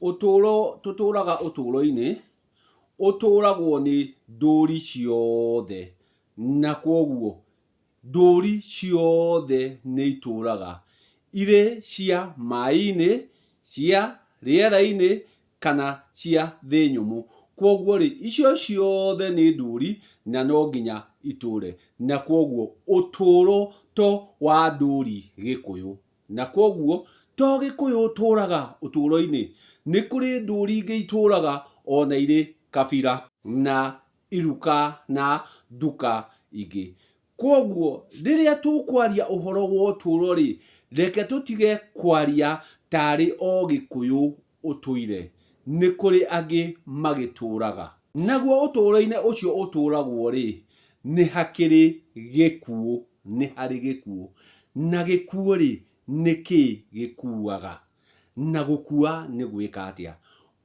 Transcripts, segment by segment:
Ũtũũro tũtũũraga ũtũũro-inĩ, ũtũũragwo nĩ ndũri ciothe, na kwoguo ndũri ciothe nĩ itũũraga, irĩ cia maĩ-inĩ, cia rĩera-inĩ kana cia thĩ nyũmũ. Kwoguo-rĩ, icio ciothe nĩ ndũri na no nginya itũũre. Na kwoguo ũtũũro to wa ndũri Gĩkũyũ. Na kwoguo to Gĩkũyũ ũtũũraga ũtũũro-inĩ, nĩ kũrĩ ndũri ingĩ itũũraga o na irĩ kabira na iruka na nduka ingĩ. Kwoguo rĩrĩa tũkwaria ũhoro wa ũtũũro-rĩ, reke tũtige kwaria tarĩ o Gĩkũyũ ũtũire, nĩ kũrĩ angĩ magĩtũũraga. Naguo ũtũũro-inĩ ũcio ũtũũragwo-rĩ, nĩ hakĩrĩ gĩkuũ, nĩ harĩ gĩkuũ. Na gĩkuũ-rĩ, nĩ kĩĩ gĩkuaga? Na gũkua nĩ gwĩka atĩa?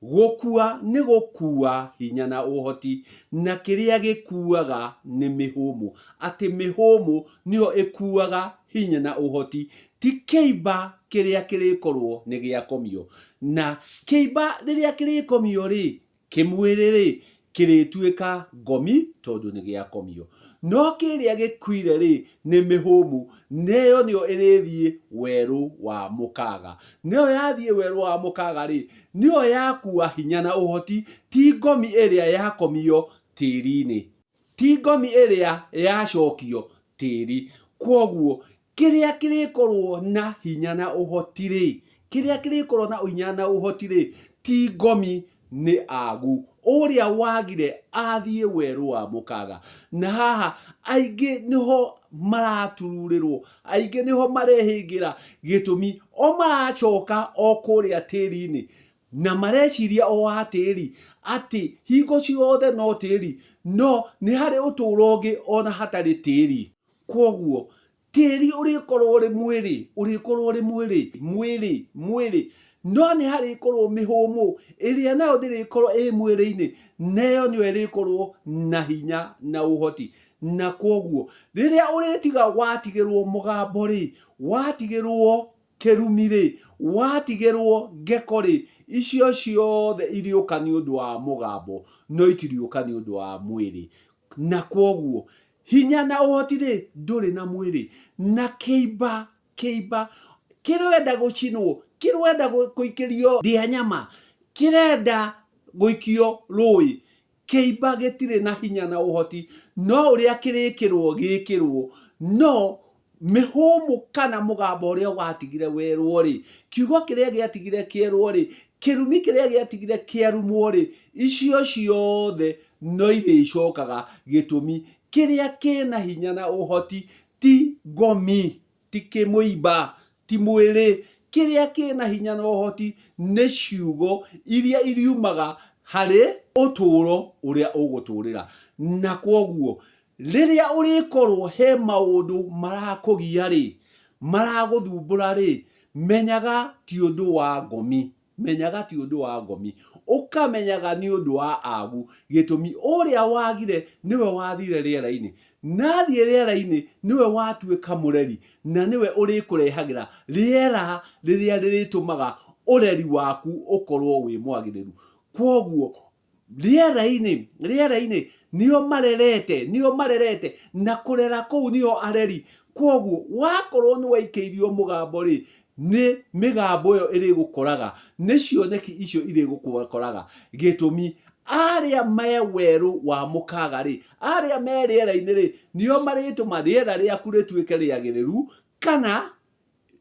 Gũkua nĩ gũkua hinya na ũhoti, na kĩrĩa gĩkuaga nĩ mĩhũmũ. Atĩ mĩhũmũ nĩyo ĩkuaga hinya na ũhoti, ti kĩimba kĩrĩa kĩrĩkorwo nĩ gĩakomio. Na kĩimba rĩrĩa kĩrĩkomio-rĩ, Kĩmwĩrĩ-rĩ, kĩrĩtuĩka ngomi tondũ nĩ gĩakomio. No kĩrĩa gĩkuire-rĩ, nĩ mĩhũmũ, na ĩyo nĩyo ĩrĩthiĩ werũ wa mũkaga. Nayo yathiĩ werũ wa mũkaga-rĩ, nĩyo yakua hinya na ũhoti, ti ngomi ĩrĩa yakomio tĩri-inĩ. Ti ngomi ĩrĩa yacokio tĩri. Kwoguo, kĩrĩa kĩrĩkorwo na hinya na ũhoti-rĩ, kĩrĩa kĩrĩkorwo na hinya na ũhoti-rĩ, ti ngomi nĩ agu. Ũrĩa wagire athiĩ werũ wa mũkaga. Na haha aingĩ nĩho maratururĩrwo, aingĩ nĩho marehĩngĩra gĩtũmi o maracoka o kũrĩa tĩri-inĩ. Na mareciria o a tĩri, atĩ hingo ciothe no tĩri, no nĩ harĩ ũtũũro ũngĩ ona hatarĩ tĩri. Kwoguo, tĩri ũrĩkorwo ũrĩ mwĩrĩ, ũrĩkorwo ũrĩ mwĩrĩ, mwĩrĩ, mwĩrĩ, no nĩ harĩkorwo mĩhũmũ, ĩrĩa nayo ndĩrĩkorwo ĩ mwĩrĩ-inĩ, na ĩyo nĩyo ĩrĩkorwo na hinya na ũhoti. Na kwoguo, rĩrĩa ũrĩtiga watigĩrwo mũgambo-rĩ, watigĩrwo kĩrumi-rĩ, watigĩrwo ngeko-rĩ, icio ciothe irĩũka nĩ ũndũ wa mũgambo, no itiriũka nĩ ũndũ wa mwĩrĩ. Na kwoguo, hinya na ũhoti-rĩ, ndũrĩ na mwĩrĩ. Na kĩimba, kĩimba, kĩrenda gũcinwo, kĩrenda gũikĩrio ndĩa nyama, kĩrenda gũikio rũĩ, Kĩimba gĩtirĩ na hinya na ũhoti, no ũrĩa kĩrĩkĩrwo gĩkĩrwo. No mĩhũmũ kana mũgambo ũrĩa watigire werwo-rĩ, kiugo kĩrĩa gĩatigire kĩerwo-rĩ, kĩrumi kĩrĩa gĩatigire kĩarumwo-rĩ, icio ciothe no irĩcokaga. Gĩtũmi, kĩrĩa kĩna hinya na ũhoti ti ngomi. ti kĩmũimba, ti mwĩrĩ. Kĩrĩa kĩna hinya na ũhoti nĩ ciugo iria iriumaga harĩ ũtũũro ũrĩa ũgũtũũrĩra. Na kwoguo, rĩrĩa ũrĩkorwo he maũndũ marakũgia-rĩ, maragũthumbũra-rĩ, menyaga ti ũndũ wa ngomi. Menyaga ti ũndũ wa ngomi, ũkamenyaga nĩ ũndũ wa agu. Gĩtũmi, ũrĩa wagire nĩwe wathire rĩera-inĩ. Na athiĩ rĩera-inĩ nĩwe watuĩka mũreri, na nĩwe ũrĩkũrehagĩra rĩera rĩrĩa rĩrĩtũmaga ũreri waku ũkorwo wĩ mwagĩrĩru. Kwoguo rĩera-inĩ rĩera-inĩ nĩo marerete nĩo marerete na kũrera kũu nĩo areri kwoguo wakorwo nĩ waikĩirio mũgambo rĩ nĩ mĩgambo ĩyo ĩrĩgũkoraga nĩ cioneki icio irĩgũkoraga gĩtũmi arĩa me werũ wa mũkaga rĩ arĩa me rĩera-inĩ rĩ nĩo marĩtũma rĩera rĩaku rĩtuĩke rĩagĩrĩru kana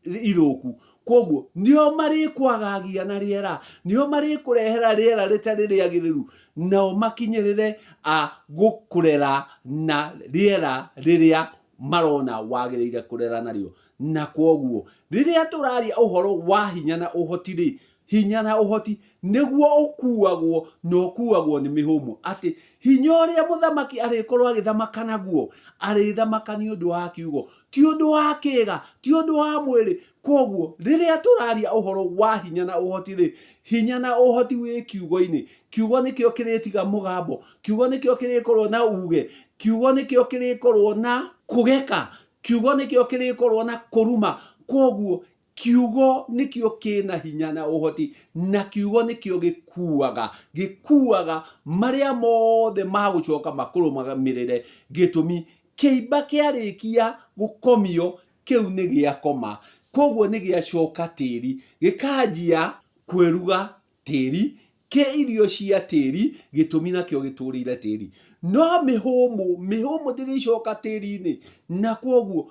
ithũku kwoguo nĩo marĩkwagagia na rĩera nĩo marĩkũrehera rĩera rĩtarĩ rĩagĩrĩru nao makinyĩrĩre a gũkũrera na rĩera rĩrĩa marona wagĩrĩire kũrera narĩo na kwoguo rĩrĩa tũraria ũhoro wa hinya na ũhoti rĩ Hinya na ũhoti nĩguo ũkuagwo na ũkuagwo nĩ mĩhũmũ, atĩ hinya ũrĩa mũthamaki arĩkorwo agĩthamaka naguo, arĩthamaka nĩ ũndũ wa kiugo, ti ũndũ wa kĩĩga, ti ũndũ wa mwĩrĩ. Kwoguo rĩrĩa tũraria ũhoro wa hinya na ũhoti-rĩ, hinya na ũhoti wĩ kiugo-inĩ. Kiugo nĩkĩo kĩrĩtiga mũgambo, kiugo nĩkĩo kĩrĩkorwo na uge, kiugo nĩkĩo kĩrĩkorwo na kũgeka, kiugo nĩkĩo kĩrĩkorwo na kũruma. Kwoguo. Kiugo nĩkĩo kĩna hinya na ũhoti, na kiugo nĩkĩo gĩkuaga, gĩkuaga marĩa mothe magũcoka makũrũmĩrĩre. Gĩtũmi, kĩimba kĩarĩkia gũkomio, kĩu nĩ gĩakoma. Kwoguo nĩ gĩacoka tĩri, gĩkanjia kwĩruga tĩri, kĩ irio cia tĩri, gĩtũmi nakĩo gĩtũrĩire tĩri. No mĩhũmũ, mĩhũmũ ndĩrĩcoka tĩri-inĩ. Na kwoguo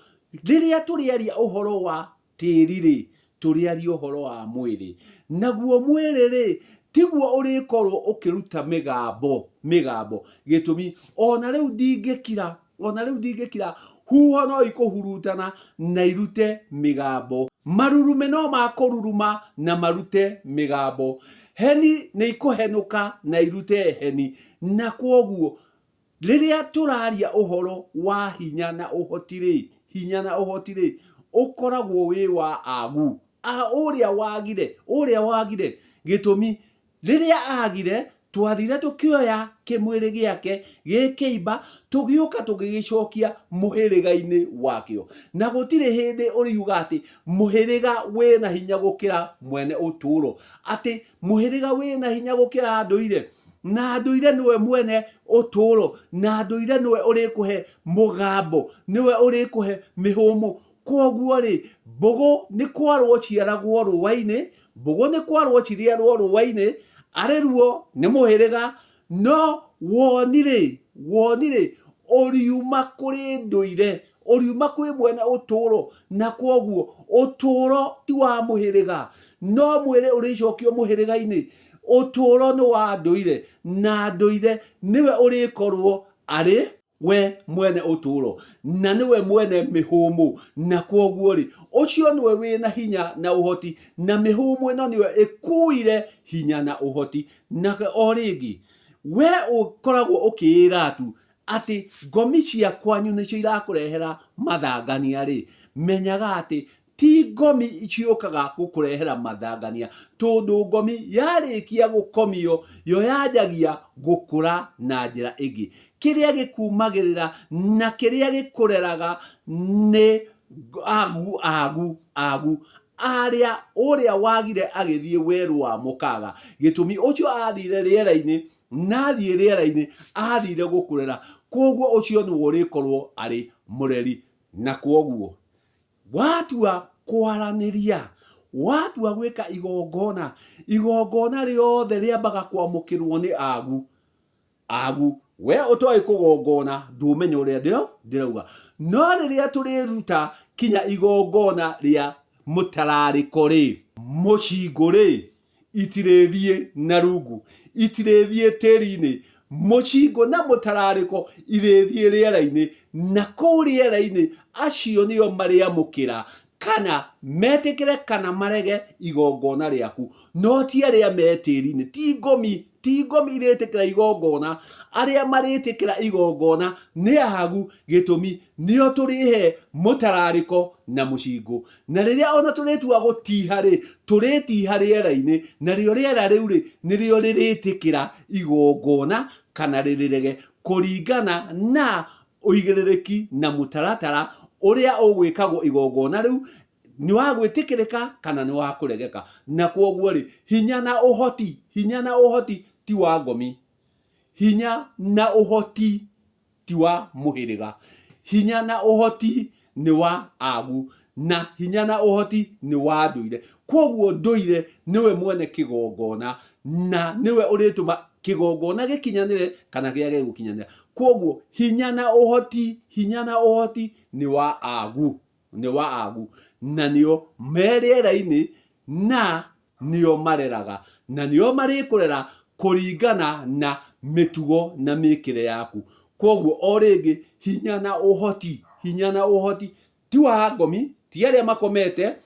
rĩrĩa tũrĩaria ũhoro wa tĩri-rĩ, tũrĩaria ũhoro wa mwĩrĩ. Naguo mwĩrĩ-rĩ, tiguo ũrĩkorwo ũkĩruta mĩgambo, mĩgambo. Gĩtũmi, ona rĩu ndingĩkira, ona rĩu ndingĩkira, huho no ikũhurutana na irute mĩgambo. Marurume no makũruruma na marute mĩgambo. Heni nĩ ikũhenũka na irute heni. Na kwoguo rĩrĩa tũraria ũhoro wa hinya na ũhoti-rĩ, hinya na ũhoti-rĩ, ũkoragwo wĩ wa agu. A ũrĩa wagire, ũrĩa wagire. Gĩtũmi, Rĩrĩa aagire, twathire tũkĩoya kĩmwĩrĩ gĩake gĩ kĩimba, tũgĩũka tũgĩgĩcokia mũhĩrĩga-inĩ wakĩo. Na gũtirĩ hĩndĩ ũriuga atĩ mũhĩrĩga wĩ na hinya gũkĩra mwene ũtũũro, atĩ mũhĩrĩga wĩ na hinya gũkĩra ndũire, na ndũire nĩwe mwene ũtũũro, na ndũire nĩwe ũrĩkũhe mũgambo, nĩwe ũrĩkũhe mĩhũmũ. Kwoguo-rĩ, mbũgũ nĩ kwarwo ciaragwo rũa-inĩ, Mbũgũ nĩ kwarwo cirĩarwo rũa-inĩ, arĩ ruo nĩ mũhĩrĩga, no woni-rĩ, woni-rĩ, ũriuma kũrĩ ndũire, ũriuma kwĩ mwene ũtũũro, na kwoguo ũtũũro ti wa mũhĩrĩga, no mwĩrĩ ũrĩcokio mũhĩrĩga-inĩ. Ũtũũro nĩ wa ndũire, na ndũire nĩwe ũrĩkorwo arĩ we mwene ũtũũro na nĩwe mwene mĩhũmũ, na kwoguo-rĩ, ũcio nĩwe wĩna hinya na ũhoti, na mĩhũmũ ĩno nĩyo ĩkuire hinya na ũhoti. Na o rĩngĩ, we ũkoragwo ũkĩĩra tu atĩ ngomi cia kwanyu nĩcio irakũrehera mathangania-rĩ, menyaga atĩ Ti ngomi ciũkaga gũkũrehera mathangania, tondũ ngomi yarĩkia gũkomio yo yanjagia gũkũra na njĩra ĩngĩ. Kĩrĩa gĩkumagĩrĩra na kĩrĩa gĩkũreraga nĩ agu, agu, agu arĩa ũrĩa wagire agĩthiĩ werũ wa mũkaga. Gĩtũmi ũcio athire rĩera-inĩ na athiĩ rĩera-inĩ athire gũkũrera, kwoguo ũcio nĩwe ũrĩkorwo arĩ mũreri. Na kwoguo Watua kwaranĩria, watua gwĩka igongona, igongona rĩothe rĩambaga kwamũkĩrwo nĩ agu. Agu, we ũtoĩ kũgongona ndũmenya ũrĩa ndĩrauga. No rĩrĩa tũrĩruta kinya igongona rĩa mũtararĩko rĩ, mũcingũ rĩ, itirĩthiĩ na rungu, itirĩthiĩ tĩri-inĩ, mũcingũ na mũtararĩko irĩthiĩ rĩera-inĩ, na kũu rĩera-inĩ acio nĩo marĩamũkĩra kana metĩkĩre kana marege igongona rĩaku, no ti arĩa me tĩri-inĩ, ti ngomi, ti ngomi irĩtĩkĩra igongona, arĩa marĩtĩkĩra igongona nĩ ahagu, gĩtũmi nĩo tũrĩhe mũtararĩko na mũcingũ. Na rĩrĩa ona tũrĩtua gũtiha-rĩ, tũrĩtiha rĩera-inĩ, narĩo rĩera rĩu-rĩ, nĩrĩo rĩrĩtĩkĩra igongona kana rĩrĩrege, kũringana na ũigĩrĩrĩki na mũtaratara ũrĩa ũgwĩkagwo igongona rĩu, nĩ wa gwĩtĩkĩrĩka kana nĩ wa kũregeka. Na kwoguo-rĩ, hinya na ũhoti, hinya na ũhoti ti wa ngomi. Hinya na ũhoti ti wa mũhĩrĩga. Hinya na ũhoti nĩ wa agu, na hinya na ũhoti nĩ wa ndũire. Kwoguo ndũire nĩwe mwene kĩgongona, na nĩwe ũrĩtũma kĩgongona gĩkinyanĩre kana kĩage gũkinyanĩra. Kwoguo hinya na ũhoti, hinya na ũhoti nĩ wa agu, nĩ wa agu, na nĩo me rĩera-inĩ na nĩo mareraga, na nĩo marĩkũrera kũringana na mĩtugo na mĩkĩre yaku. Kwoguo o rĩngĩ hinya na ũhoti, hinya na ũhoti ti wa ngomi, ti arĩa makomete,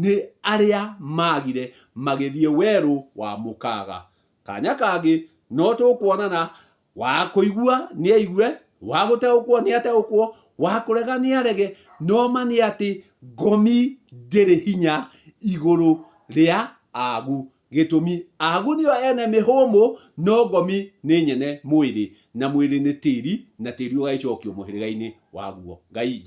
nĩ arĩa magire magĩthiĩ werũ wa mũkaga. Kanya kangĩ no tũkuonana. Wa kũigua nĩ aigue, wa gũtaũkwo nĩ ataũkwo, wa kũrega nĩ arege, no ma nĩ atĩ ngomi ndĩrĩ hinya igũrũ rĩa agu. Gĩtũmi, agu nĩo ene mĩhũmũ, no ngomi nĩ nyene mwĩrĩ, na mwĩrĩ nĩ tĩri, na tĩri ũgagĩcokio mũhĩrĩga-inĩ waguo. Ngai.